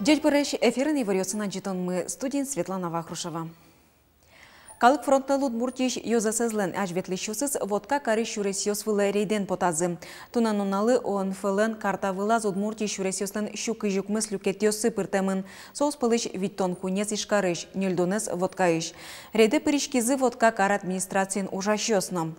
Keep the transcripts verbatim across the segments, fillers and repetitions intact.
Ӟечбуресь! Эфирын иворъёсын адӟытонмы, студиын Светлана Вахрушева. Калык фронтлэн Удмуртиысь ёзэсэзлэн азьветлӥсьёсыз Вотка карысь сюресъёс вылэ рейдэн потазы. Туннэ нуналлы ОНФ-лэн карта вылаз Удмуртиысь сюресъёслэн сю кызь укмыс люкетъёссы пыртэмын. Соос пӧлысь витьтон куинез Ижкарысь, ньыльдонэз Воткаысь. Рейдэ пыриськизы Вотка кар администрациын ужасьёс но.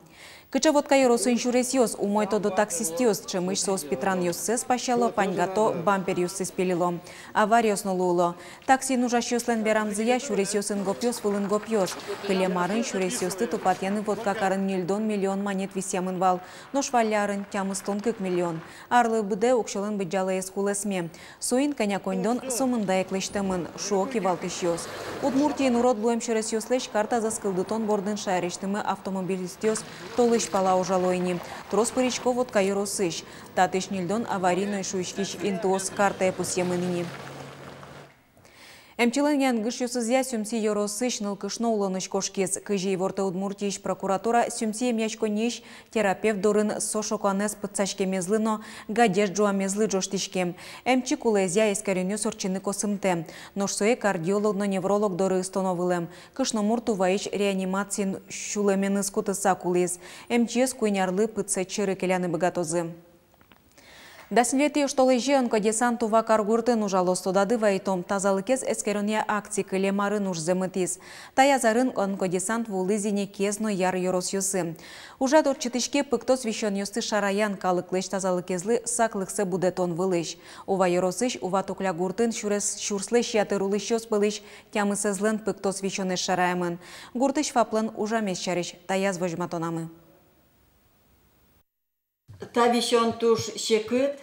Кыӵе Вотка ёросын сюресъёс? Умой тодо таксистъёс, ӵемысь соос питранъёссэс пасяло, паньгато, бамперъёссэс пилило. Авариос но луыло. Таксиын ужасьёслэн верамзыя, сюресъёсын гопъёс вылын гопъёс. Кылем арын сюресъёсты тупатъяны Вотка карын ньыльдон миллион манет висъямын вал, нош валлям арын тямыстон кык миллион. Арлы быдэ уксёлэн быдӟалаез кулэсме. Соин кӧня коньдон сомында ик лэсьтэмын, шуо кивалтӥсьёс. Удмуртиын урод луэм сюресъёслэсь картазэс кылдытон бордын шаерысьтымы автомобилистъёс толэзь пала ужало ини. Трос пырисько Вотка ёросысь. Татысь ньыльдон аварийной шуиськись интыос картае пусъемын ини. Эмчилэн янгышъёсызъя Сюмси ёросысь нылкышно улонысь кошкиз. Кызьы ивортэ Удмуртиысь прокуратура, Сюмси эмъяськонниысь терапевт дорын со шоканэз пытсаськемезлы но гадез ӝуамезлы ӝожтӥськем. Эмчи кулэезъя эскеронъёс ортчыны косымтэ. Нош сое кардиолог но невролог доры ыстоно вылэм. Кышномурт Уваысь реанимациын сюлэменыз кутыса кулӥз. Эмчиез куинь арлы пытсэт сьӧры келяны быгатозы. Дас ньылетӥ оштолэзе онкодесант Ува каргуртын ужалоз. Тодады вайытом, тазалыкез эскеронъя акци кылем арын ужзэ мытӥз. Таяз арын онкодесант вуылӥз ини Кез но Яр ёросъёсы. Ужрад ортчытӥське пыктос висёнъёсты шараян, калыклэсь тазалыкезлы саклыксэ будэтон вылысь. Ува ёросысь Ува Тукля гуртын сюрес сюрслэсь ятыр улӥсьёс пӧлысь тямысэзлэн пыктос висёнэз шараямын. Гуртысь ФАПлэн ужамез сярысь таяз возьматонамы. Та висён туж секыт,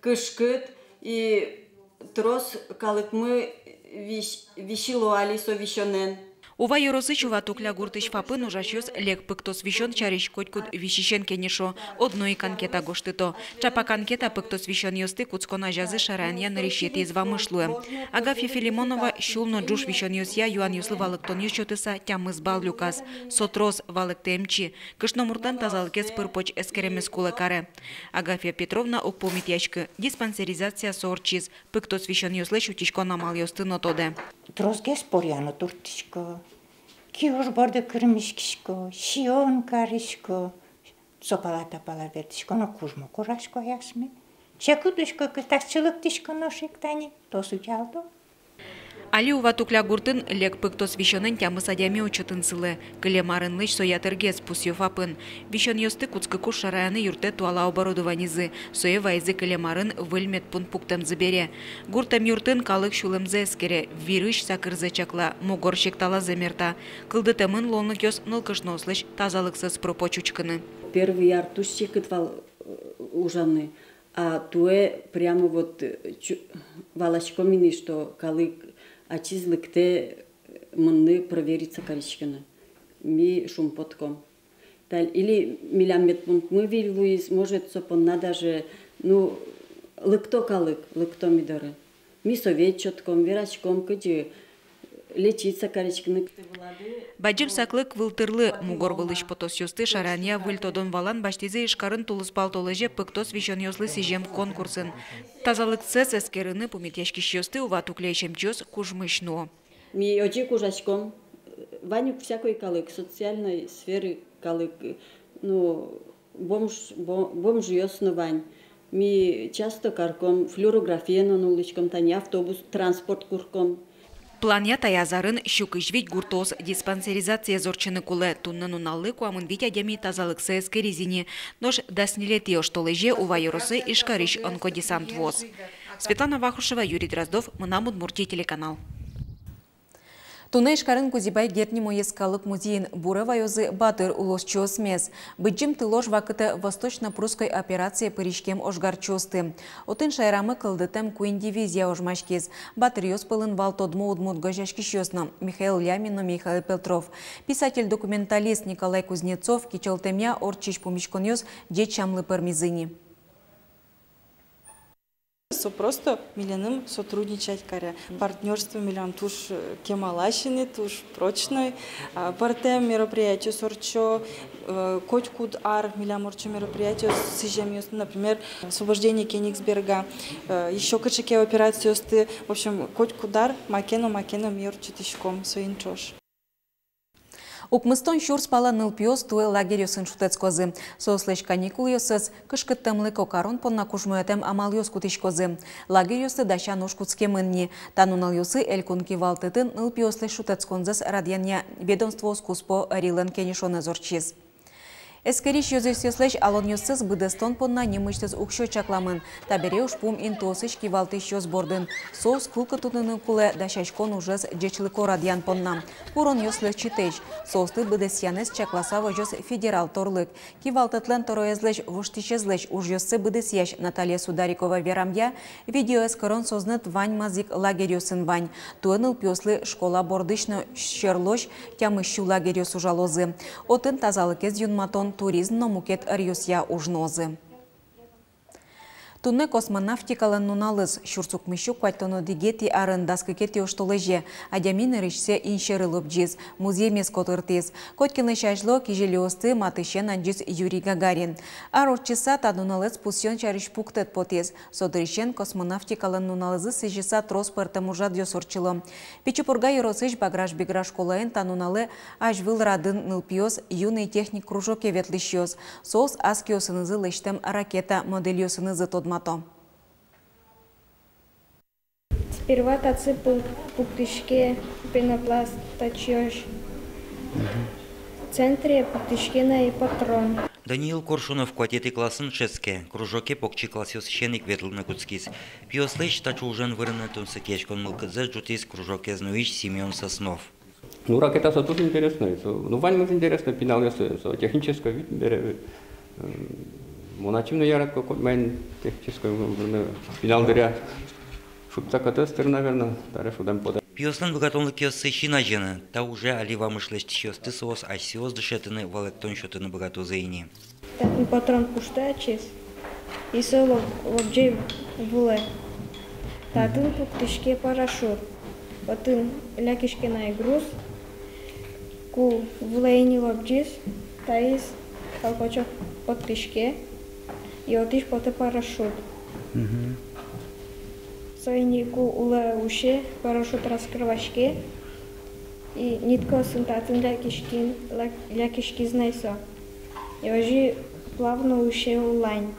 кышкыт, и трос калыкмы вись-, висьыло али со висёнэн. Ува ёросысь Ува Тукля гуртысь ФАПын ужасьёс лек пыктос висён сярысь котькуд висисен кенешо, одно ик анкета гожтыто. Ӵапак анкета пыктос висёнъёсты кутскон азязы шараянъя нырысетӥез вамыш луэ. Агафья Филимонова сюл но ӝуж висёнъёсъя юанъёслы валэктонъёс сётыса тямыс балл люказ. Со трос, валэктэ эмчи. Кышномуртлэн тазалыкез пыр-поч эскеремез кулэ каре. Агафья Петровна уг пумитъяськы, диспансеризация со ортчиз, пыктос висёнъёслэсь утиськон амалъёсты но тодэ. Тросгес поръяно турттӥсько, киуж борды кырмиськисько, сиён карисько, со пала та пала ветлӥсько но кужмо курасько асме. Секыт учко, кытаз чылыктӥсько нош ик тани, трос утялто. Али Ува Тукля гуртын лек пыктос висёнэн тямыс адями учётын сылэ. Кылем арынлэсь со ятыргес, пусъё ФАПын. Висёнъёсты кутскыкуж шараяны юрттэ туала оборудованизы. Сое вайизы кылем арын выль медпункт пуктэмзы бере. Гуртэм юртын калык сюлэмзэ эскере, вирысь сакырзэ чакла, мугор секталазэ мерта. Кылдытэмын луонлыкъёс нылкышноослэсь тазалыксэс пыр-поч учкыны. Первый ар туж секыт вал, э, ужаны. А туэ прямо вот, э, чу-, валаськом ини, что калык ачиз лыктэ, э, мыныны провериться кариськыны. Ми шумпотком. Тань, или милям медпунктмы выль луиз, может, со понна даже, ну, лыкто калык, лыкто ми доры. Ми совет сётком, вераськом, кызьы лечиться кариськыны. Бадӟым саклык вылтырлы. Мугор вылысь потосъёсты шараянъя выль тодон-валан басьтӥзы Ижкарын тулыспал толэзе пыктос висёнъёслы сӥзем конкурсын. Тазалыксэс эскерыны пумитъяськисьёсты Ува Тукляысь эмчиос кужмысь нуо. Ми озьы ик ужаськом, вань ук всякой калык, социальной сферы калык, ну, бомж, бо-, бомжъёс но вань. Ми часто карком, флюорография но нуллӥськом, тани автобус, транспорт курком. Планъя таяз арын сю кызь вить гуртоос диспансеризациез ортчыны кулэ. Туннэ нуналлы куамын вить адями тазалыксэ эскериз ини. Нош дас ньылетӥ оштолэзе Ува ёросы Ижкарысь онкодесант вуоз. Светлана Вахрушева, Юрий Дроздов, «Мынам Удмуртие» телеканал. Туннэ Ижкарын Кузебай Герд нимо йӧскалык музейын буре ваёзы батыр улосчиосмес. Быдӟым тылож вакытэ восточно-прусской операцие пыриськем ожгарчиосты. Отын шаерамы кылдытэм куинь дивизия ожмаськиз. Батыръёс пӧлын вал тодмо удмурт гожъяськисьёс но: Михаил Лямин но Михаил Петров. Писатель-документалист Николай Кузнецов кичӧлтэмъя ортчись пумиськонъёс ӟеч сямлы пӧрмизы ини. Со просто милемлы сотрудничать каре. Партнёрство милям туж, э, кемалась ини, туж прочной. А, пӧртэм мероприятиос ортчо, э, котькуд ар милям ортчо мероприятиос, сӥземъёсты, например, освобождение Кёнигсберга, э, ещё кыӵе ке операциосты. В общем, котькуд ар маке но, маке но ми ортчытӥськом соин ӵош. Укмыстон сюрс пала нылпиос туэ лагерьёсын шутэтскозы. Соослэсь каникулъёссэс кышкыттэмлыко карон понна кужмоятэм амалъёс кутӥськозы. Лагерьёсты дасян уж кутскемын ни. Та нуналъёсы элькун кивалтэтын нылпиослэсь шутэтсконзэс радъянъя ведомствоос куспо ӧрилэн кенешонэз ортчиз. Эскерись ёзъёсъёслэсь алонъёссэс быдэстон понна нимысьтыз уксё чакламын. Табере ужпум интыосысь кивалтӥсьёс бордын. Соос кыл кутыны кулэ дасяськон ужез ӟечлыко радъян понна. Куронъёс лэчытэсь. Соосты быдэсъянэз чакласа возёз федерал торлык. Кивалтэтлэн тӧроезлэсь воштӥсезлэсь ужъёссэ быдэсъясь Наталья Сударикова верамъя, видеоэскерон сӧзнэт ваньмаз ик лагерьёсын вань. Туэ нылпиослы школа бордысь но сьӧрлось тямыс сю лагерьёс ужалозы. Отын тазалыкез юнматон, туризм но мукет ӧръёсъя уж нуозы. Туннэ космонавтикалэн нуналыз. Сюрс укмыссю куатьтон одӥгетӥ арын, дас кыкетӥ оштолэзе, адями нырысьсэ инсьӧры лобӟиз, музъемез котыртӥз. Котькинлэсь азьло кизилиосты матысен адӟиз Юрий Гагарин. Ар ортчыса та нуналэз пусъён сярысь пуктэт потӥз. Со дырысен космонавтикалэн нуналызы сӥзьыса трос пӧртэм ужрадъёс ортчыло. Пичи Пурга ёросысь Баграш-Бигра школаын та нуналэ азьвыл радын нылпиос «Юный техник» кружоке ветлӥсьёс. Соос ас киосынызы лэсьтэм ракета модельёсынызы тодмато. Сперва татчы пу-, пуктӥське пенопласт, татчыозь. Центре пуктӥське на и патрон. Даниил Коршунов куатетӥ классын дышетске, кружоке покчи классъёсысен ик ветлыны кутскиз. Пиослэсь таӵе ужен вырыны тунсыкъяськон мылкыдзэс ӝутӥз кружокез нуись Семён Соснов. Ну, ракета со туж интересной, со, ну, ваньмыз интересной, пиналъёслы со технической вид бере, м, мон ачим но яратӥсько, коть маин технической, м, пинал дыръя шудса кӧтыз тыр, наверно, таре шудэм потэ. Пиослэн быгатонлыкъёссы син азьын, та уже али вамыш лэсьтӥсьёсты соос асьсэос дышетыны, валэктон сётыны быгатозы ини. Татын патрон пуштэ ачиз, и со лоб-, лобӟе вылэ. Татын пуктӥське парашют. Отын лякиське на и груз. Ку вылэ ини лобӟиз, таиз колпачок поттӥське, и отысь потэ парашют. Мгм. Со ини ку улэ усе, парашют раскрываське, и нитка сын татын лякиськи-, ля-, лякиськиз на и со. И озьы плавно усе улань.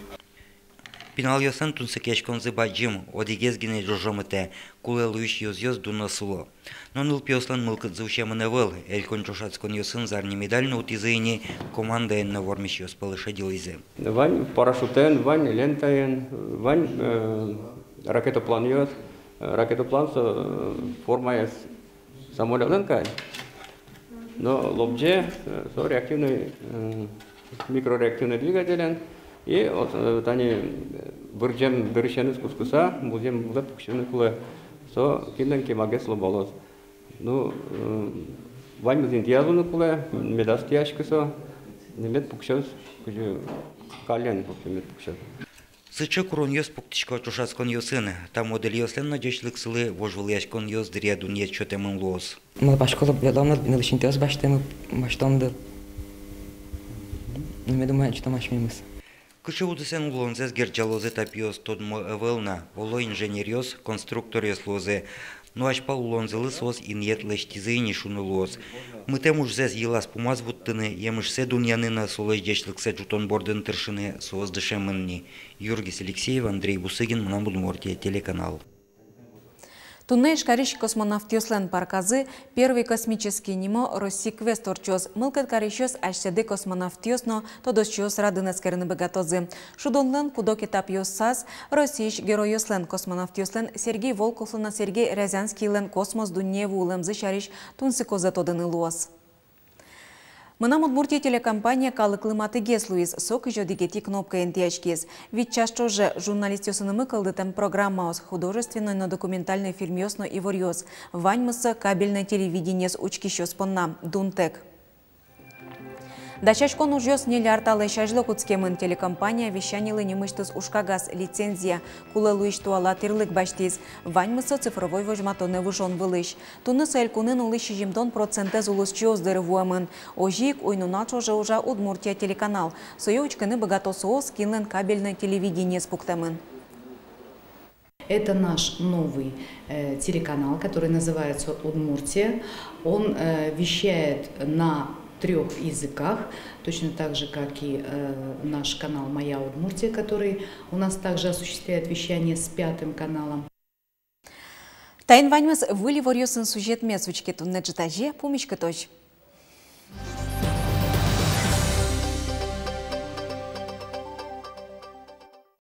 Пиналъёслэн тунсыкъяськонзы бадӟым, одӥгез гинэ ӝожомытэ, кулэ луись ёзъёс дуно сыло. Но нылпиослэн мылкыдзы усемын ӧвӧл, элькун ӵошатсконъёсын зарни медаль но утӥзы ини, командаен но вормисьёс пӧлы шедьылӥзы. Вань парашютэн, вань лентаен, вань, э, ракетопланъёс, э, ракетоплан со, э, формаез самолётлэн кадь, но лобӟе, э, со реактивный, э, микрореактивный двигателен, и вот, э, тани, э, вырӟем дырысеныз кутскыса, музъем вылэ пуксьыны кулэ, со кинлэн кемагес лобалоз. Ну, э, ваньмыз интыяз луыны кулэ, медаз тӥяськы со, мед пуксёз, кызьы каллен, в общем, мед пуксёз. Сыӵе куронъёс пуктӥсько ӵошатсконъёсын. Та модельёслэн но ӟечлыксылы вожвылъяськонъёс дыръя дунъет сётэмын луоз. Малпасько, лобӟом но, нылысь интыос басьтэмын, басьтом дыр. Ну, меда мае ӵутом асьмемыз. Кыӵе удысэн улонзэс герӟалозы та пиос, тодмо ӧвӧл на. Оло, инженеръёс, конструкторъёс луозы. Но азьпал улонзылы соос инъет лэсьтӥзы ини, шуны луоз. Мытэм ужзэс йылаз-пумаз вуттыны, емышсэ дунъяны но солэсь ӟечлыксэ ӝутон бордын тыршыны соос дышемын ни. Юргис Алексеев, Андрей Бусыгин, «Мынам Удмуртие» телеканал. Туннэ Ижкарысь космонавтъёслэн парказы «Первый космический» нимо Россиысь квест ортчоз. Мылкыд карисьёс асьсэды космонавтъёс но тодосчиос радын эскерыны быгатозы. Шудонлэн куд-ог этапъёсаз Россиысь геройёслэн, космонавтъёслэн Сергей Волковлэн но Сергей Рязанскийлэн космос дуннее вуылэмзы сярысь тунсыкозэ тодыны луоз. «Мынам Удмуртие» телекомпания калыклы матыгес луиз, со кызь одӥгетӥ кнопкаен тӥяськиз. Вить час ӵоже журналистъёсынымы кылдытэм программаос, художественной но документальной фильмъёс но иворъёс. Ваньмыз со кабельной телевидениез учкисьёс понна дунтэк. Дасяськон ужъёс ньыль ар талэсь азьло кутскемын. Телекомпания вещанилы нимысьтыз ужкагаз, лицензия, кулэ луись туала тӥрлык басьтӥз. Ваньмыз со цифровой возьматонэ выжон вылысь. Туннэ со элькунын улӥсь сизьымдон процентэз улосчиос доры вуэмын. Озьы ик уйнунал ӵоже ужа «Удмуртия» телеканал. Сое учкыны быгато соос, кинлэн кабельной телевидениез пуктэмын. Это наш новый, э, телеканал, который называется «Удмуртия». Он, э, вещает на трёх языках, точно так же, как и, э, наш канал «Моя Удмуртия», который у нас также осуществляет вещание с пятым каналом. Таин ваньмыз. Выль иворъёсын сюжетмес учке туннэ ӝытазе. Пумиськытозь.